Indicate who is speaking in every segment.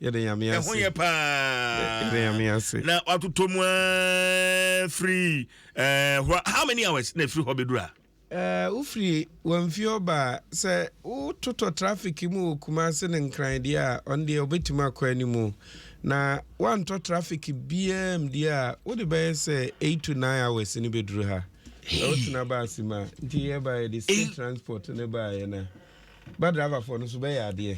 Speaker 1: Yɛde Nyame ase.
Speaker 2: Ɛho yɛ paa.
Speaker 1: Yɛde Nyame ase.
Speaker 2: Na watotɔ mu aa firi ɛɛ how many hours na efiri hɔ bɛduru a?
Speaker 1: Wofiri Wamfie ɔba a, sɛ wototɔ traffic mu wɔ Kumasi ne Nkran deɛ a, ɔno deɛ wobɛtumi akɔ anim. Na woantɔ traffic biara mu deɛ a, wode bɛyɛ sɛ 8 to 9 hours ne bɛduru ha. Sɛ wotena baase mu a, nti yɛba yɛde state transport ne baeɛ na ba driverfoɔ no so bɛyɛ adeɛ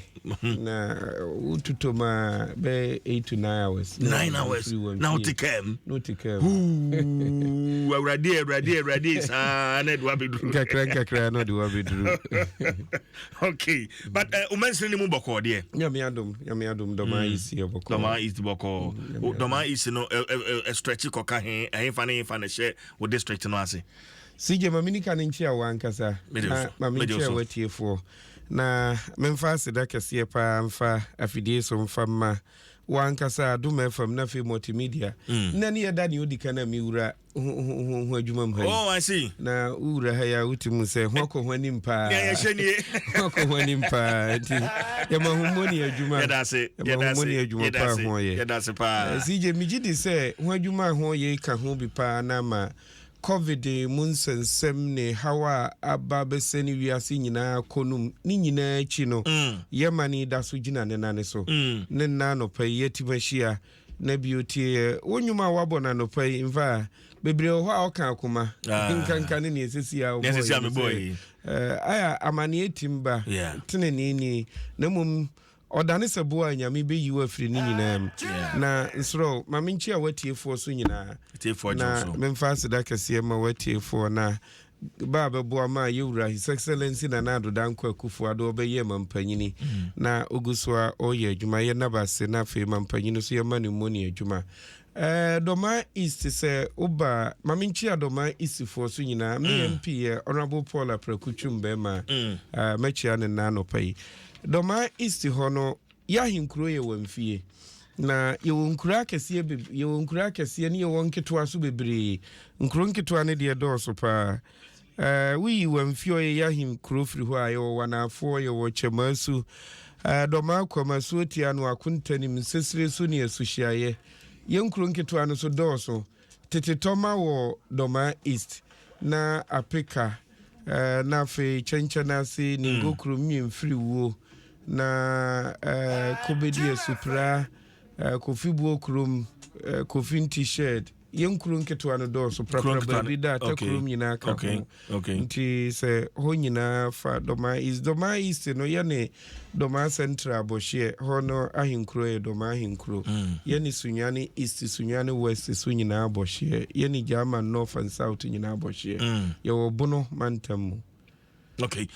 Speaker 1: na wototɔ mu a, bɛyɛ 8 to 9 hours.
Speaker 2: 9 hours na wote kaa mu?
Speaker 1: Na wote kaa mu.
Speaker 2: Awurade, Awurade, Awurade, saa na ɛde wabɛduru.
Speaker 1: Nkakra nkakra na ɔde wabɛduru.
Speaker 2: Okay, but womansini ne mu bɔkɔɔ deɛ?
Speaker 1: Nyame adom, Nyame adom, Dɔmaa East yɛ bɔkɔɔ.
Speaker 2: Dɔmaa East bɔkɔɔ. Dɔmaa East no stretch kɔka he ɛhefa ne hefa na ɛhyɛ wo district no ase?
Speaker 1: CJ, ma menika no nkyia wo ankasa na ma menkyia watiefoɔ na memfa aseda kɛseɛ paa mfa afidie so mfa mma wankasa Adom FM na afei Multimedia. Nna ne yɛda ne ɔdi kan a mewura ho adwuma mu ha yi.
Speaker 2: Oh, I see.
Speaker 1: Na wowura ha yi a, wotumi sɛ ho akɔ ho anim paa.
Speaker 2: Yɛhyɛ nie.
Speaker 1: Ho akɔ ho anim paa, nti yɛma ho mmɔ ne adwuma.
Speaker 2: Yɛda ase.
Speaker 1: Yɛma ho mmɔ ne adwuma paa ho yɛ.
Speaker 2: Yɛda ase paa.
Speaker 1: CJ, megye di sɛ ho adwuma a ho yɛ ka ho bi paa na ma COVID mu nsɛnsɛm ne haw a aba bɛsɛ ne wiase nyinaa kɔ nom ne nyinaa akyi no, yɛma ne da so gyina ne nane so ne nna anɔpa yi yɛtim ahyia na bio tie yɛ wo nnwom a woabɔ no anɔpa yi. Mfa a bebree wɔ hɔ a ɔka akoma nkanka ne neɛ ɛsɛsi a
Speaker 2: wobɔɔ
Speaker 1: ayɛ amanneɛ tim ba teneneni, na mmom ɔdane sɛ boa a Nyame bɛyi wo afiri ne nyinaa mu. Na nsorɔ ma menkyi a woatiefoɔ so nyinaa na memfa aseda kɛseɛ ma woatiefoɔ na ba a bɛboa ma yɛwura His Excellency Nana Addo Dankwa Akufo Addo ɔbɛyɛ mampanyini na ogu so a ɔreyɛ adwuma. Yɛ naba ase na afei mampanyini so yɛma no mmɔ ne adwuma. Dɔma East, sɛ woba ma menkyia Dɔma Eastfoɔ so nyinaa. Me MP yɛ Honorable Paul Apraku Twum bɛrima. Mɛkyia ne nna anɔpa yi. Dɔma East hɔ no, yɛ ahenkuro yɛ Wamfie, na yɛwɔ nkuro akɛseɛ, yɛwɔ nkuro akɛseɛ ne yɛwɔ nketewa so bebree. Nkuro nketewa no deɛ dɔɔso paa. Woyi Wamfie ɔyɛ yɛ ahenkuro firi hɔ a, yɛwɔ Wanaafoɔ, yɛwɔ Kyɛmaasu, Dɔma Akwamasuo tia no, Akontanim, Nsesire so ne Asuhyiaeɛ. Yɛn nkuro nketewa no so dɔɔso. Tetetɔma wɔ Dɔma East na Apeka, na afei Kyɛnkyɛn ase ne Ngokuro Mmiemfiriwuo na Kobedi Asupra, Kofi Buo kurom, Kofi Nti Shed. Yɛn nkuro nketewa no dɔɔso prapra baabi da ata kurom nyinaa ka ho. Nti sɛ hɔ nyinaa fa Dɔma East, Dɔma East no yɛne Dɔma Central abɔhyeɛ hɔ no, ahenkuro yɛ Dɔma ahenkuro. Yɛne Sunyane East, Sunyane West so nyinaa abɔhyeɛ. Yɛne Gyama North and South nyinaa abɔhyeɛ. Yɛwɔ Bono mantam mu.
Speaker 2: Okay,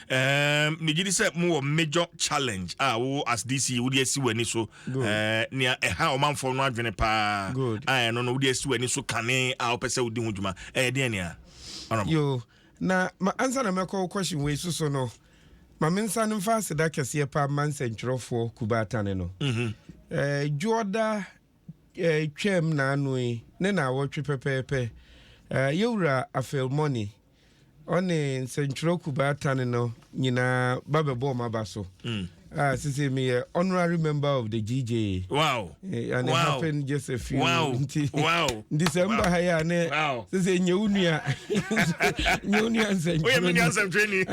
Speaker 2: megye di sɛ mowɔ major challenge a wo as DC wode asi w'ani so, nea ɛha ɔmanfoɔ no adwene paa a ɛno no wode asi w'ani so kane a wopɛ sɛ wodi ho dwuma, ɛyɛ deɛ nea?
Speaker 1: Yo, na ma ansa na mɛkɔ wo question wei soso no, ma me nsa no mfa aseda kɛseɛ paa ma nsɛntwerɛfoɔ kubaatane no. Dwoɔda twam naano yi ne na awɔtwe pɛpɛɛpɛ, yɛwura Afelmɔni ɔne nsɛntwerɛ kubaatane no nyinaa ba bɛbɔ ɔma ba so. Ah, sisi meyɛ honorary member of the GJA. And it happened just a few. Nti sɛ mba ha yi a ne sisi nye wo nua, nye wo nua
Speaker 2: nsɛntwerɛ.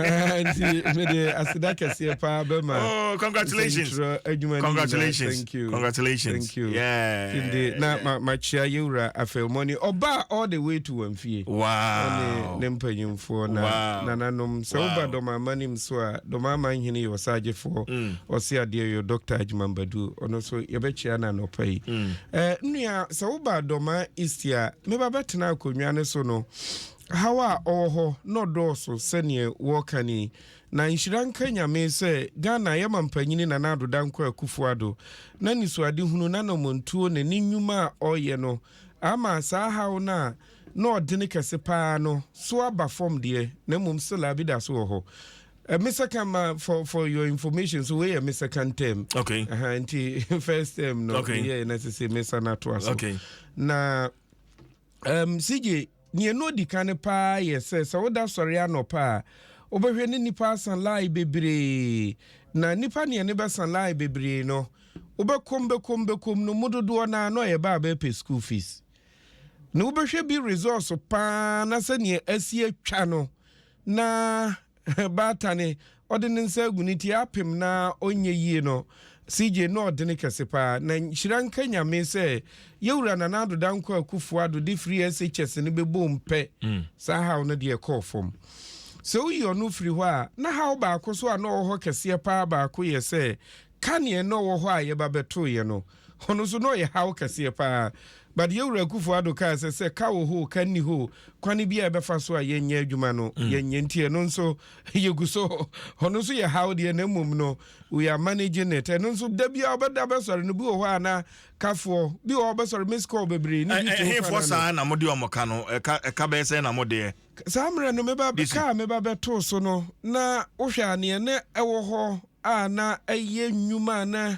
Speaker 1: Nti mede aseda kɛseɛ paa bɛma.
Speaker 2: Oh, congratulations.
Speaker 1: Nsɛntwerɛ adwuma no.
Speaker 2: Congratulations.
Speaker 1: Thank you.
Speaker 2: Congratulations.
Speaker 1: Thank you.
Speaker 2: Yeah.
Speaker 1: Nti na ma makyia yɛwura Afɛmɔni ɔbaa all the way to Wamfie. Ɔne ne mpanyimfoɔ na nananom. Sɛ woba Dɔm nim so a, Dɔm ama nhene yɛ ɔsaagyefoɔ. Ɔse adeɛ yɛ Dr. Agyeman Badu, ɔno nso yɛbɛkyia no anɔpa yi. Nnua sɛ woba Dɔma East a, meba bɛtena akonnwa no so no, haw a ɔwɔ hɔ na ɔdɔɔso sɛneɛ wɔreka ni. Na nhyira nka Nyame sɛ Ghana yɛma mpanyini Nana Addo Dankwa Akufo Addo na nisuadehunu na namontuo ne ne nnwuma a ɔreyɛ no ama saa haw no a na ɔdene kɛse paa no so aba fam deɛ, na mmom still a bi da so wɔ hɔ. Me second ma for your information, so wei yɛ me second term. Nti first term no yɛ na sese me sa na toa so. Na CJ, nea no di kan paa yɛ sɛ woda sɔre anɔpa a, wobɛhwɛ ne nipa asan line bebree, na nipa nea ne bɛsan line bebree no. Wobɛkɔm bɛkɔm bɛkɔm no mu dodoɔ naa na ɔyɛ ba a bɛpɛ school fees. Na wobɛhwɛ bi resource paa na sɛneɛ asi atwa no na baatane ɔde ne nsa agu ne ti apem na ɔnyɛ yie no, CJ, na ɔde ne kɛse paa. Na nhyira nka Nyame sɛ yɛwura Nana Addo Dankwa Akufo Addo de free SHS no bɛbɔ mpɛ saa haw no deɛ kɔɔ fam. Sɛ woyi ɔno firi hɔ a, na haw baako so a na ɔwɔ hɔ kɛseɛ paa baako yɛ sɛ kaneɛ na ɔwɔ hɔ a yɛba bɛtoeɛ no, ɔno nso na ɔyɛ haw kɛseɛ paa. But yɛwura Akufo Addo kaa sɛ ka wɔ hɔ, ka nni hɔ, kwane bi a ɛbɛfa so a yɛnyɛ adwuma no yɛnyɛ. Nti ɛno nso yɛgu so. Ɔno nso yɛ haw deɛ, na mmom no we are managing it. Ɛno nso da bia wobɛda bɛsɔre no, bi wɔ hɔ a na kafoɔ bi wɔ hɔ bɛsɔre, miss call bebree ne bi to
Speaker 2: Ɛhefoɔ saa na mode ɔmo ka no ɛka bɛyɛ sɛ na modeɛ?
Speaker 1: Saa mmerɛ no meba kaa meba bɛtoo so no, na wohwɛ a neɛ ne ɛwɔ hɔ a na ɛyɛ nnwuma a na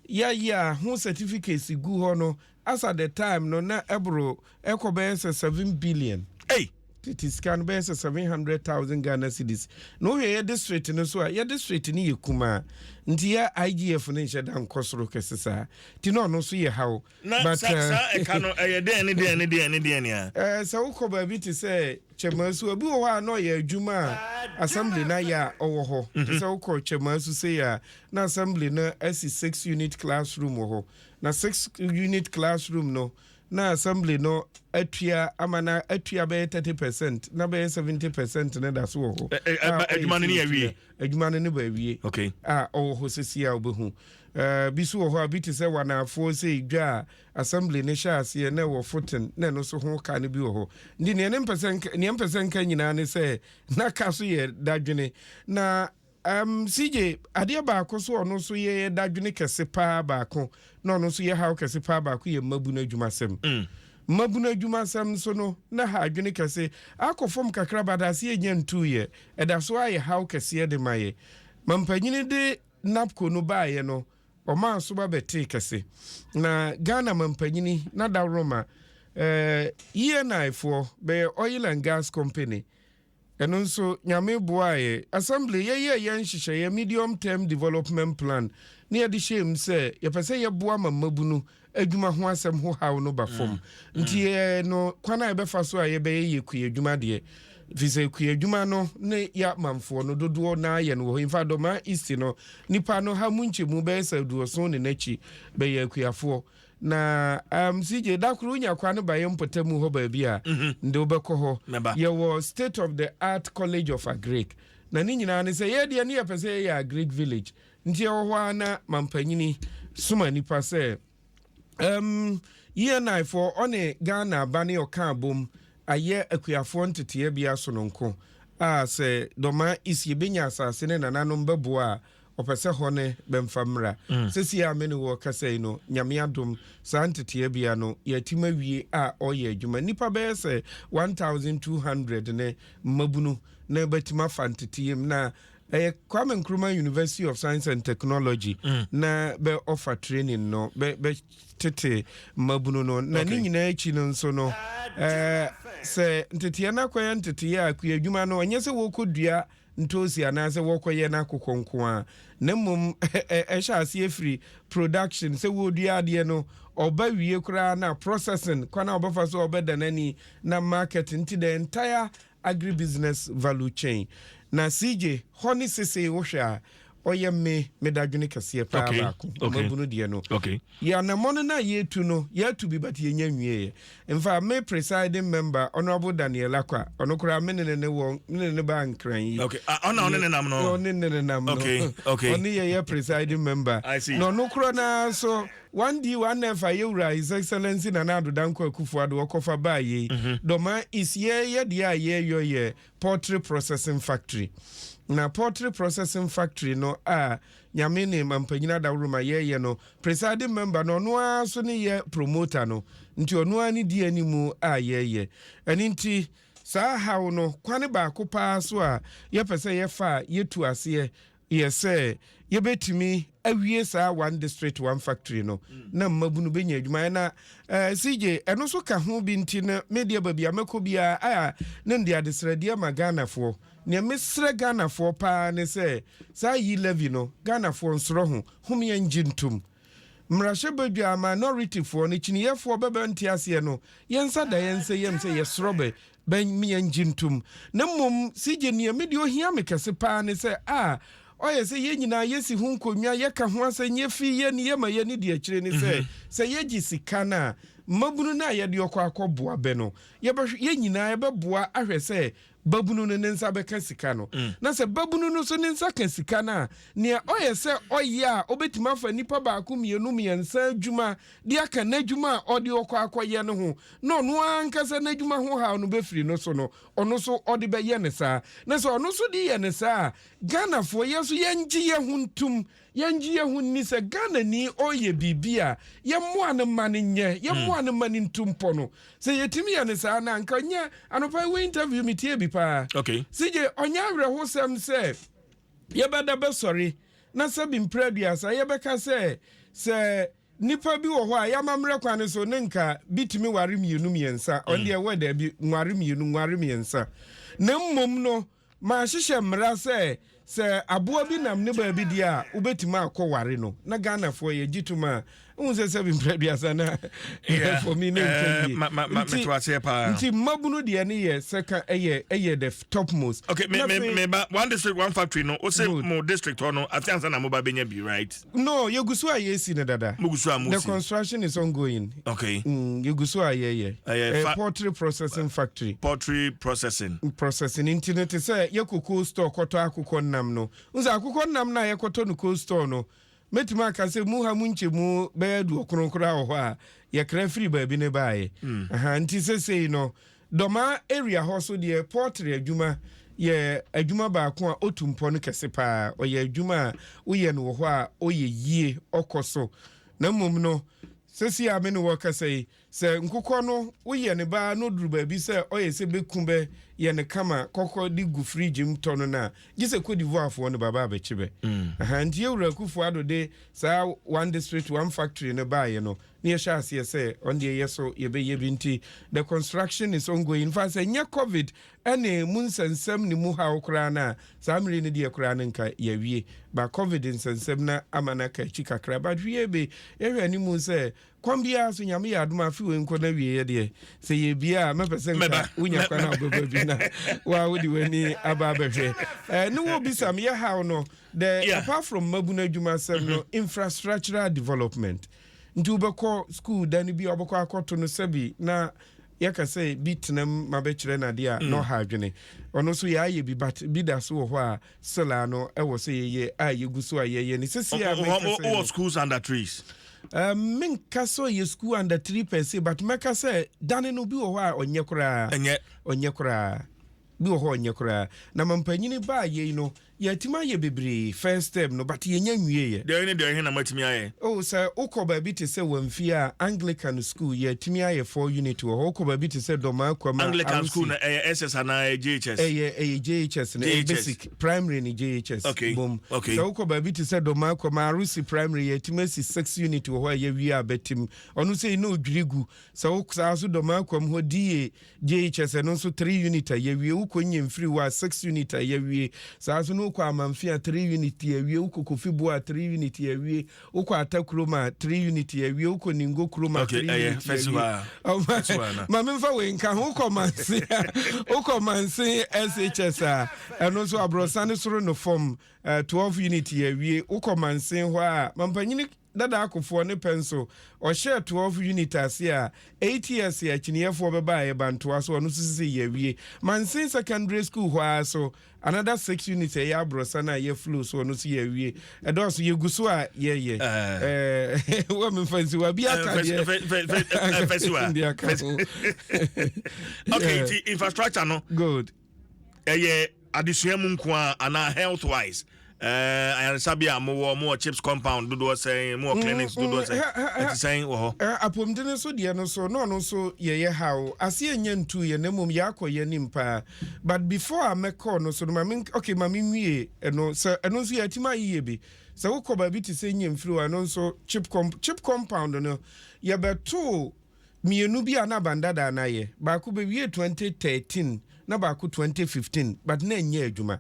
Speaker 1: yɛayɛ a ho certificates gu hɔ no, as at the time no, na ɛboro ɛkɔ bɛyɛ sɛ 7 billion.
Speaker 2: Hey.
Speaker 1: Tete sika no bɛyɛ sɛ 700,000 Ghana cedis. Na wohwɛ yɛ district no so a, yɛ district no yɛ kumaa, nti yɛ IGF no nhyɛ da nkɔ soro kɛse saa, nti na ɔno nso yɛ haw.
Speaker 2: Na saa ɛka no ɛyɛ dɛn ne dɛn ne dɛn ne dɛn nea?
Speaker 1: Sɛ wokɔ baabi te sɛ Kyɛmaasu, obi wɔ hɔ a na ɔyɛ adwuma a assembly no ayɛ a ɔwɔ hɔ. Te sɛ wokɔ Kyɛmaasu sei a, na assembly no asi six unit classroom wɔ hɔ. Na six unit classroom no, na assembly no atua ama na atua bɛyɛ 30%, na bɛyɛ 70% no da so wɔ hɔ.
Speaker 2: Adwuma no ne awie?
Speaker 1: Adwuma no ne ba awie. A ɔwɔ hɔ sisi a wobɛhu. Bi so wɔ hɔ a bi te sɛ wanaafoɔ sɛ dwa a assembly ne hyɛ aseɛ na ɛwɔ foten, na ɛno nso ho ka no bi wɔ hɔ. Nti neɛ ne mpɛ sɛ nka, neɛ mpɛ sɛ nka nyinaa ne sɛ na ka so yɛ dadwene. Na CJ, adeɛ baako so ɔno nso yɛ dadwene kɛse paa baako na ɔno nso yɛ haw kɛse paa baako yɛ mmabunu adwumasɛm. Mmabunu adwumasɛm nso no na ha adwene kɛse. Akɔ fam kakra badase yɛnya ntuyɛ, ɛda so ayɛ haw kɛseɛ de ma yɛ. Mampanyini de NABCO no baeɛ no, ɔmaa so ba bɛtee kɛse. Na Ghana mampanyini na dawroma ENI foɔ bɛyɛ oil and gas company. Ɛno nso Nyame boaeɛ, assembly yɛyɛ yɛn nhyehyɛeɛ medium term development plan ne yɛde hyɛ mu sɛ yɛpɛ sɛ yɛboa ma mmabunu adwuma ho asɛm ho haw no ba fam. Nti yɛ no kwan a yɛbɛfa so a yɛbɛyɛ yɛ kua adwuma deɛ, firi sɛ kua adwuma no ne yɛ amanfoɔ no dodoɔ naa yɛ no wɔ hɔ. Infact, Dɔma East no nipa no ha mu nkyɛmu bɛyɛ sɛ 70 ne n'akyi bɛyɛ akuafoɔ. Na CJ, da koro wonya kwa no ba yɛ mpɔtamu hɔ baabi a nde wobɛkɔ hɔ.
Speaker 2: Mɛba.
Speaker 1: Yɛwɔ state of the art college of agric. Na ne nyinaa ne sɛ yɛdeɛ ne yɛpɛ sɛ yɛyɛ agric village. Nti yɛwɔ hɔ a na mampanyini soma nipa sɛ ENI foɔ ɔne Ghana aba ne ɔka abom ayɛ akuafoɔ nteteɛ bi asononko a sɛ Dɔma East yɛbɛnya asase ne nananom bɛboa a, ɔpɛ sɛ hɔ ne bɛmfa mmra. Sɛsi a me ne wɔ kasa yi no, Nyame adom, saa nteteɛ bea no yɛatim awie a ɔyɛ adwuma. Nnipa bɛyɛ sɛ 1200 ne mmabunu na bɛtumi afa nteteɛ mu. Na ɛyɛ Kwame Nkrumah University of Science and Technology na bɛ offer training no, bɛ bɛ tete mmabunu no. Na ne nyinaa akyi no nso no, sɛ nteteɛ no akɔyɛ nteteɛ a kua adwuma no, ɔnyɛ sɛ wɔkɔdua ntoosi anaasɛ wɔkɔyɛ no akokɔ nko a, na mmom ɛhyɛ aseɛ firi production, sɛ wɔdua adeɛ no, ɔba wie koraa na processing, kwan a ɔbɛfa so a ɔbɛda n'ani na market. Nti the entire agribusiness value chain na CJ hɔ ne sesei wohwɛ a ɔyɛ me medadwene kɛseɛ paa baako. Mabunu deɛ no, yɛanammɔ no na yɛtu no, yɛatu bi but yɛnya nwieɛ. Mfa me presiding member, Honorable Daniel Akwa, ɔno koraa me ne ne wɔ me ne ne ba Nkran yi.
Speaker 2: Okay. Ah, ɔna ɔne ne nam no.
Speaker 1: Ɔne ne nam no. Ɔne yɛyɛ presiding member.
Speaker 2: I see.
Speaker 1: Na ɔno korɔ naa so 1D 1F a yɛwura His Excellency Nana Addo Dankwa Akufo-Addo ɔkɔfa baa yei Dɔma East, yɛyɛ deɛ a yɛyɔ yɛ poultry processing factory. Na poultry processing factory no a Nyame ne mampanyina adaworoma yɛyɛ no, presiding member no ɔno ara so ne yɛ promoter no, nti ɔno ara ne di animu a yɛyɛ. Ɛno nti saa haw no, kwane baako paa so a yɛpɛ sɛ yɛfa a yɛtu aseɛ yɛ sɛ yɛbɛtumi awie saa one district one factory no na mmabunu bɛnya adwuma. Ɛna CJ, ɛno nso ka ho bi. Nti no medeɛ baabi a mɛkɔ biara a ne nde adesrɛdeɛ ma Ghanafoɔ, nea mesrɛ Ghanafoɔ paa ne sɛ saa e-levy no, Ghanafoɔ nsorɔ ho homeɛ ngye ntom. Mmarahyɛbadwa minorityfoɔ no, kyiniyɛfoɔ bɛbɛ nte aseɛ no, yɛnsa da yɛn nsa yam sɛ yɛsorɔ bɛ bɛn ntom. Na mmom sigye nea mede ohia me kɛse paa ne sɛ a ɔyɛ sɛ yɛn nyinaa yɛsi ho nkonnwa, yɛka ho asɛ yɛfi yɛ ne yɛma yɛni di akyire ne sɛ yɛgye sika no a, mmabunu no a yɛde ɔkɔ akɔboa bɛ no, yɛbɛhwɛ yɛn nyinaa yɛbɛboa ahwɛ sɛ babunu no ne nsa bɛka sika no. Na sɛ babunu no nso ne nsa ka sika no a, nea ɔyɛ sɛ ɔyɛ a ɔbɛtumi afa nipa baako, mmienu, mmiɛnsa adwuma de aka n'adwuma a ɔde ɔkɔ akɔyɛ no ho, na ɔno ankasa n'adwuma ho haw no bɛfiri no so no, ɔno nso ɔde bɛyɛ ne saa. Na sɛ ɔno nso de yɛ ne saa a, Ghanafoɔ yɛn nso yɛngye yɛn ho ntum, yɛngye yɛn ho nni sɛ Ghanani ɔyɛ biribi a, yɛmmoa no ma no nyɛ, yɛmmoa no ma no ntu mpɔ no. Sɛ yɛtumi yɛ no saa na anka nyɛ anɔpa yi wɔ interview metie bi paa. Sigye ɔnyɛ awerɛhosɛm sɛ yɛbɛda bɛsɔre na sɛbi mprɛ 30 yɛbɛka sɛ nipa bi wɔ hɔ a yɛama mmerɛ kwan no so ne nka bi tumi ware mmienu mmiɛnsa, ɔno deɛ wɔ daabi, nware mmienu, nware mmiɛnsa. Na mmom no mahyehyɛ mmara sɛ aboa bi nam ne baabi deɛ a, wobɛtumi akɔ ware no. Na Ghanafoɔ yɛgye tom a, wohu sɛ sɛbi mprɛ 30 na for me ne ntwa yie. Nti mmabunu deɛ ne yɛ sɛka ɛyɛ the top most.
Speaker 2: Okay, me ba One District One Factory no, o se mo district hɔ no afi ansa na mo ba benya bi, right?
Speaker 1: No, yɛgu so a yɛsi no dada.
Speaker 2: Mo gu so a mo
Speaker 1: si. The construction is ongoing. Yɛgu so a yɛyɛ poultry processing factory.
Speaker 2: Poultry processing.
Speaker 1: Processing nti no te sɛ yɛkɔ cold store kɔtɔ akokɔ nam no, nso akokɔ nam no a yɛkɔtɔ no cold store no, mɛtumi aka sɛ mu ha mu nkyɛmu bɛyɛ 90 koraa wɔ hɔ a yɛkra firi baabi ne baeɛ. Nti sesei no Dɔmaa area hɔ so deɛ, poultry adwuma yɛ adwuma baako a ɔtu mpɔ no kɛse paa. Ɔyɛ adwuma a woyɛ no wɔ hɔ a ɔyɛ yie, ɔkɔ so. Na mmom no sɛsi a me ne wɔ kasa yi, sɛ nkokɔ no woyɛ ne baa na ɔduru baabi sɛ ɔyɛ sɛ bɛku bɛ yɛ ne kama kɔkɔ de gu fridge mu tɔ no no a, gye sɛ Cote d'Ivoirefoɔ no baba abɛkye bɛ. Nti yɛwura Akufo Addo de saa One District One Factory no baeɛ no, ne yɛhyɛ aseɛ sɛ ɔno deɛ yɛ so yɛbɛyɛ bi. Nti the construction is ongoing. In fact, sɛ nyɛ COVID ɛne mu nsɛnsɛm ne mu haw koraa no a, saa mmere no deɛ koraa no nka yɛawie ba. COVID nsɛnsɛm na ama no aka akyi kakra, but hwie be yɛhwɛ animu sɛ kwan biara so Nyame yɛ adom afe wei nkɔ no awieɛ deɛ, sɛ yɛbie a, mɛpɛ sɛ nka wonya kwan a wobɛba bi na waa wode w'ani aba abɛhwɛ ne wɔ bisa meyɛ haw no the apart from mmabunu adwumasɛm no, infrastructural development. Nti wobɛkɔ school da no bi a wobɛkɔ akɔto no sɛbi na yɛka sɛ bi tenam ma bɛkyerɛ no adeɛ a, na ɔha adwene. Ɔno nso yɛayɛ bi, but bi da so wɔ hɔ a sɛlaa no ɛwɔ sɛ yɛyɛ a yɛgu so a yɛyɛ ne sɛsi a.
Speaker 2: Wɔ schools under trees?
Speaker 1: Menka sɛ ɔyɛ school under tree per se, but mɛka sɛ dane no bi wɔ hɔ a ɔnyɛ koraa.
Speaker 2: Ɛnyɛ.
Speaker 1: Ɔnyɛ koraa. Bi wɔ hɔ ɔnyɛ koraa. Na mampanyini baa yei no, yɛatumi ayɛ bebree first step no, but yɛnya nwieɛ.
Speaker 2: Deɛ ne deɛ ɛhe na moatumi ayɛ?
Speaker 1: Oh, sɛ wokɔ baabi te sɛ Wamfie a, Anglican school yɛatumi ayɛ four unit wɔ hɔ. Wokɔ baabi te sɛ Dɔmaa Kwama.
Speaker 2: Anglican school no ɛyɛ SS anaa ɛyɛ JHS?
Speaker 1: Ɛyɛ JHS no, ɛyɛ basic primary ne JHS. Bom. Sɛ wokɔ baabi te sɛ Dɔmaa Kwama Arusi Primary, yɛatumi asi six unit wɔ hɔ a yɛwie a bɛtim. Ɔno sɛ na odwiri gu. Sɛ wo saa so Dɔmaa Kwam hɔ DA JHS, ɛno nso three unit a yɛwie. Wokɔ Nyɛmfiri hɔ a, six unit a yɛwie. Saa so no wokɔ Amanfi a, three unit yɛwie. Wokɔ Kofi Bo a, three unit yɛwie. Wokɔ Ata kurom a, three unit yɛwie. Wokɔ Ningo kurom a, three unit yɛwie. Ma memfa wei nka ho. Wokɔ Manse a, wokɔ Manse SHS a, ɛno nso aborɔsa ne soro no fam 12 unit yɛwie. Wokɔ Manse hɔ a, mampanyini dada akofoɔ ne pɛ nso ɔhyɛ 12 unit ase a, 8 years akyiniyɛfoɔ bɛba a yɛba ntoa so, ɔno nso sisi yɛwie. Mansin Secondary School hɔ ara so, another six units, ɛyɛ aborɔsa no a yɛ flow so, ɔno nso yɛwie. Ɛdɔɔso, yɛgu so a yɛyɛ wɔ memfa nsi wa bi aka deɛ.
Speaker 2: Deɛ okay, nti infrastructure no ɛyɛ adesua mu nko a anaa health wise, ayaresabea a mowɔ CHPS compound dodoɔ sɛn, mowɔ clinics dodoɔ sɛn, ɛte sɛn wɔ
Speaker 1: hɔ? Apɔmuden so deɛ no so na ɔno nso yɛyɛ haw aseɛ nyɛ ntu yɛ, na mmom yɛakɔ yɛ anim paa. But before a mɛkɔ no so no, mame okay, mame nwie ɛno sɛ ɛno nso yɛatumi ayeyɛ bi. Sɛ wokɔ baabi te sɛ nyɛ mfiri hɔ, ɛno nso CHPS compound no, yɛbɛtoo mmienu bi a na abandadaa no ayɛ. Baako bɛwie 2013 na baako 2015, but na ɛnyɛ adwuma.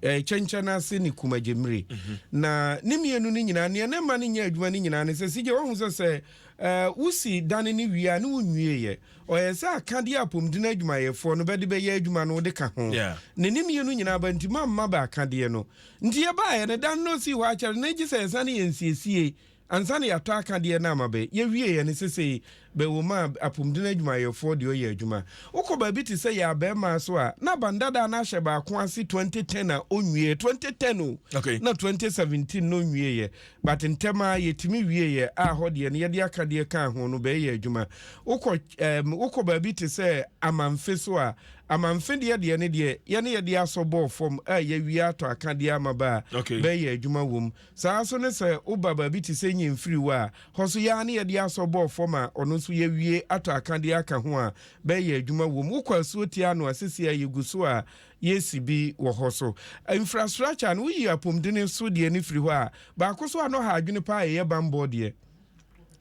Speaker 1: Kyɛnkyɛn ase ne Kumagyemire. Na ne mmienu no nyinaa, nea na ɛma no nyɛ adwuma no nyinaa ne sɛ, CJ, wahu sɛ sɛ wosi dane no wie a ne wonwieeɛ. Ɔyɛ sɛ akadeɛ a apɔmuden adwumayɛfoɔ no bɛde bɛyɛ adwuma no wode ka ho. Na ne mmienu nyinaa ba nti mamma bɛ akadeɛ no. Nti yɛbaeɛ no, dan no sii hɔ akyɛre na gye sɛ yɛsane yɛ nsiesie ansa na yɛatɔ akadeɛ no ama bɛ. Yɛwieeɛ no, sesei bɛwɔ mu a apɔmuden adwumayɛfoɔ deɛ ɔyɛ adwuma. Wokɔ baabi te sɛ yɛn abɛɛmaa so a, na abandadaa no ahyɛ baako ase 2010 a ɔnwieeɛ. 2010 o! Na 2017 no ɔnwieeɛ. But ntɛm ara yɛtumi wieeɛ a hɔ deɛ no yɛde akadeɛ kaa ho no bɛyɛ adwuma. Wokɔ ɛɛm wokɔ baabi te sɛ Amanfe so a, Amanfe deɛ deɛ no deɛ yɛne yɛde asɔ bɔɔ fam a yɛawie atɔ akadeɛ ama bɛ a bɛyɛ adwuma wɔ mu. Saa ara nso ne sɛ woba baabi te sɛ Nyimfiriw a, hɔ nso yɛn ara ne yɛde asɔ bɔɔ fam a ɔno nso yɛawie atɔ akadeɛ aka ho a bɛyɛ adwuma wɔ mu. Wokɔ Asuotia ano a seesei a yɛgu so a yɛresi bi wɔ hɔ so. Infrastructure no, woyi apɔmuden so deɛ no firi hɔ a, baako so a na ɔha adwene paa yɛyɛ bammɔ deɛ.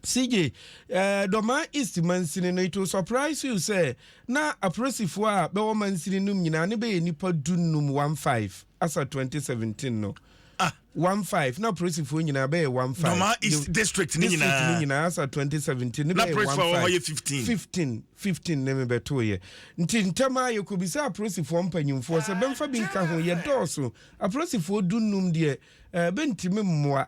Speaker 1: CJ, eh, Dormaa East mansini no, it will surprise you sɛ na apolisifoɔ a bɛwɔ mansini nom nyinaa ne bɛyɛ nnipa 15, 15, asa 2017 no.
Speaker 2: Ah.
Speaker 1: 15 na apolisifoɔ nyinaa bɛyɛ 15.
Speaker 2: Dormaa East district ne
Speaker 1: District
Speaker 2: nyinaa.
Speaker 1: ne nyinaa asa 2017 ne
Speaker 2: Na
Speaker 1: bɛyɛ
Speaker 2: apolisifoɔ a wɔwɔ hɔ
Speaker 1: 15.
Speaker 2: yɛ 15.
Speaker 1: 15, 15 ne mebɛtoeɛ. Nti ntɛm ara yɛkɔbisaa apolisifoɔ mpanyimfoɔ sɛ bɛmfa bi nka ho, yɛdɔɔso. Apolisifoɔ 15 deɛ, eh, bɛntumi mmoa.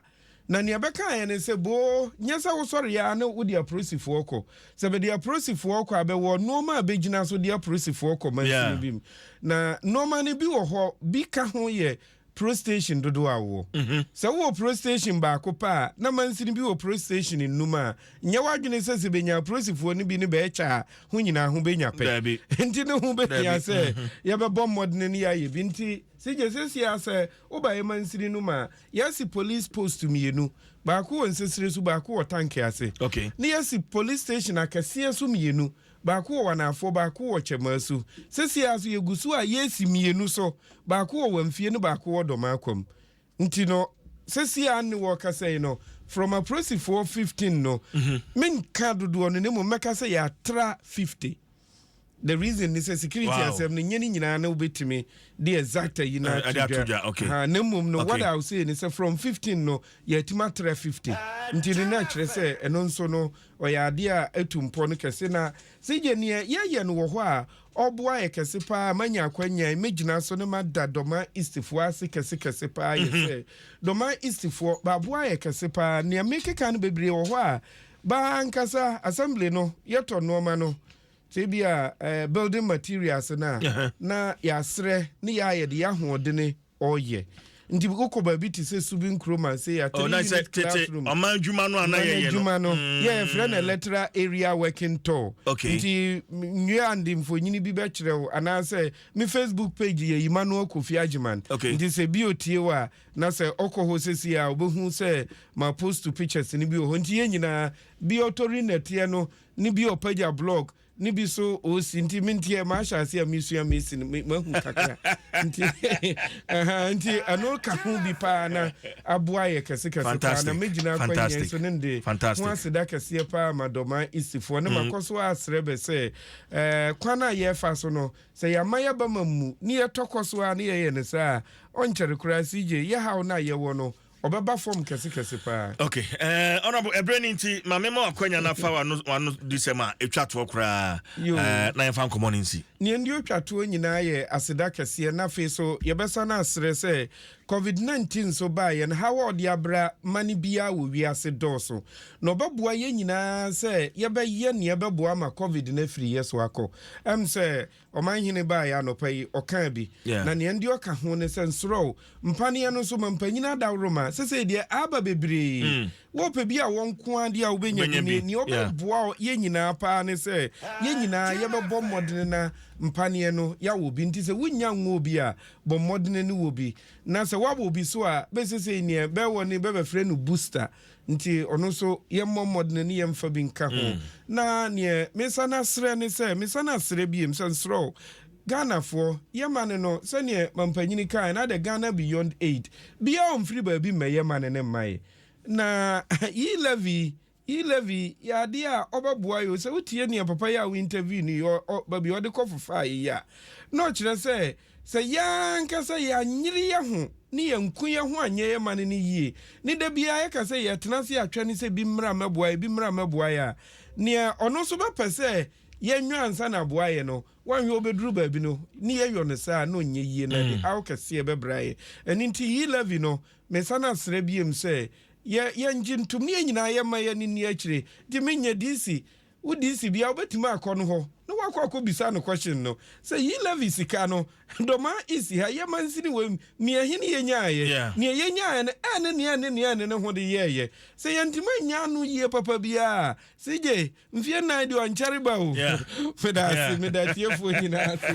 Speaker 1: Na nea ɛbɛkaeɛ ne sɛ, Boo, nyɛ sɛ wosɔreɛ ara ne wode apolisifoɔ kɔ. Sɛ bɛde apolisifoɔ kɔ a, bɛwɔ nnoɔma a bɛgyina so de apolisifoɔ kɔ mansini bi mu. Na nnoɔma no bi wɔ hɔ, bi ka ho yɛ Pro station dodoɔ a wowɔ. Sɛ wowɔ pro station baako pɛ a, na mansini bi wɔ pro station nnum a, nyɛ w'adwene sɛ sɛ bɛnya aprosifoɔ no bi ne bɛɛkyɛ a, ho nyinaa ho bɛnya pɛ.
Speaker 2: Daabi.
Speaker 1: Nti ne ho bɛhia
Speaker 2: Daabi.
Speaker 1: sɛ yɛbɛbɔ mmɔdene ne yɛayɛ bi. Nti CJ, seesei ara sɛ woba yɛ mansini no mu a, yɛasi police post mmienu, baako wɔ Nsesire so, baako wɔ Tanke ase. Ne yɛasi police station akɛseɛ nso mmienu, baako wɔ Wanafoɔ, baako wɔ Kyɛmaasu. Seesei ara nso yɛgu so a yɛresi mmienu so, baako wɔ Wamfie ne baako wɔ Dɔmakwam. Nti no, seesei ara ne wɔrekasa yi no, from apolisifoɔ 15 no, menka dodoɔ no na mmom mɛka sɛ yɛatra 50. The reason ne sɛ security asɛm no nyɛ ne nyinaa na wobɛtumi de exact ayi no ato dwa. Ha, na mmom no, what I will say ne sɛ from 15 no yɛatumi atra 50. Nti no na kyerɛ sɛ ɛno nso no ɔyɛ adeɛ a atu mpɔ no kɛse. Na sɛ neɛ yɛyɛ no wɔ hɔ a ɔboa yɛ kɛse paa, manya akwanya mɛgyina so ne mada Dɔma Eastfoɔ ase kɛse kɛse paa yɛ sɛ Dɔma Eastfoɔ baboa yɛ kɛse paa. Nea mekeka no bebree wɔ hɔ a baa ankasa assembly no yɛtɔ nnoɔma no sɛ bi a building materials no a na yɛasrɛ ne yɛ a yɛde yɛ ahoɔdene ɔyɛ. Nti wokɔ baabi te sɛ Subi Nkrumah sɛ yɛ
Speaker 2: three unit classroom. Ɔman adwuma no ana yɛyɛ no.
Speaker 1: Adwuma no yɛ yɛfrɛ no electoral area working tour. Nti nwie a nde mfonyini bi bɛkyerɛ wo anaasɛ me Facebook page yɛ Emmanuel Kofi Agyeman. Nti sɛ bi otie wo a na sɛ ɔkɔ hɔ sɛsi a ɔbɛhu sɛ ma post pictures no bi wɔ hɔ. Nti yɛn nyinaa bi ɔtɔri nnɛteɛ no ne bi ɔpagya blog ne bi so ɔsi nti menteɛ mahyɛ ase a mesua mesi no mahu kakra nti nti ɛno ka ho bi paa na aboa yɛ kɛse kɛse paa na mɛgyina akwannyɛ so ne nde ho aseda kɛseɛ paa ma Dɔma Eastfoɔ ne makɔ so asrɛ bɛ sɛ kwan a yɛfa so no sɛ yɛama yɛba ma mu ne yɛtɔ kɔ so a ne yɛyɛ no saa a ɔnkyɛre koraa CJ yɛhaw no a yɛwɔ no ɔbɛba fam kɛse kɛse paa.
Speaker 2: Ok, Honourable, ɛberɛ no nti, ma mema w'akwanya na fa w'ano w'ano di sɛm a ɛtwa toɔ koraa na yɛmfa nkɔmmɔ no nsi.
Speaker 1: Nea ɛndi otwa toɔ nyinaa yɛ aseda kɛseɛ na afei so yɛbɛsan asrɛ sɛ Covid 19 nso baeɛ no haw a ɔde abra mane biara wɔ wiase dɔɔso na ɔbɛboa yɛn nyinaa sɛ yɛbɛyɛ nea ɛbɛboa ama Covid no afiri yɛ so akɔ. Ɛm sɛ Ɔmanhene baeɛ anɔpa yi, ɔkaa bi. Na nea ɛnde ɔka ho ne sɛ, Nsorɔ wo, mpaneɛ no nso, ma mpanyin adaworoma. Sesei deɛ, aba bebree. Wopɛ bi a wɔn nko ara deɛ a, wobɛnya bi. Ne nea ɔbɛboa yɛn nyinaa paa ne sɛ, yɛn nyinaa yɛbɛbɔ mmɔdene na mpaneɛ no, yɛawɔ bi. Nti sɛ wonnya nwoo bi a, bɔ mmɔdene ne wɔ bi. Na sɛ woawɔ bi so a, bɛ sesei neɛ bɛwɔ ne bɛbɛfrɛ no booster. Nti ɔno nso yɛmmɔ mmɔdene ne yɛmfa bi nka ho. Na neɛ mesane asrɛ ne sɛ, mesane asrɛ biem sɛ nsrɛ wo, Ghanafoɔ, yɛmane no sɛdeɛ mampanyini kaeɛ no, adɛ Ghana Beyond Aid, biaa ɔmfiri baabi mmɛyɛ mane no mma yɛ. Na yi levy, yi levy yɛ adeɛ a ɔbɛboa yɛ o. Sɛ wotie neɛ papa yi a wo interview no yi, ɔ, baabi a ɔde kɔ fofaa yi a, na ɔkyerɛ sɛ, Sɛ yɛn ankasa yɛanyere yɛn ho ne yɛnku yɛn ho anyɛ yɛn mane no yie, ne da biara yɛka sɛ yɛtena ase atwɛne sɛ bi mmra mmɛboa yɛ, bi mmra mmɛboa yɛ a, nea ɔno nso bɛpɛ sɛ yɛnwɛ ansa na aboa yɛ no, wanhwɛ wobɛduru baabi no ne yɛyɔ no saa na ɔnyɛ yie na de haw kɛseɛ bɛbra yɛ. Ɛno nti E-Levy no, mesan asrɛ biom sɛ yɛngye ntom ne yɛn nyinaa yɛma yɛn ni akyire. Nti menyɛ DC, wo DC bia wobɛtumi akɔ no hɔ na wakɔ akɔbisa no question no sɛ E-Levy sika no, Dormaa East ha yɛma nsini wɔ mmiɛhe ne yɛnyaayɛ, nea yɛnyaayɛ no ɛne nea ne nea ne ne ho de yɛɛyɛ. Sɛ yɛntumi anya no yie papa biara, CJ, mfie 4 deɛ ɔnkyɛre ba o. Meda ase, meda atiefoɔ nyinaa ase.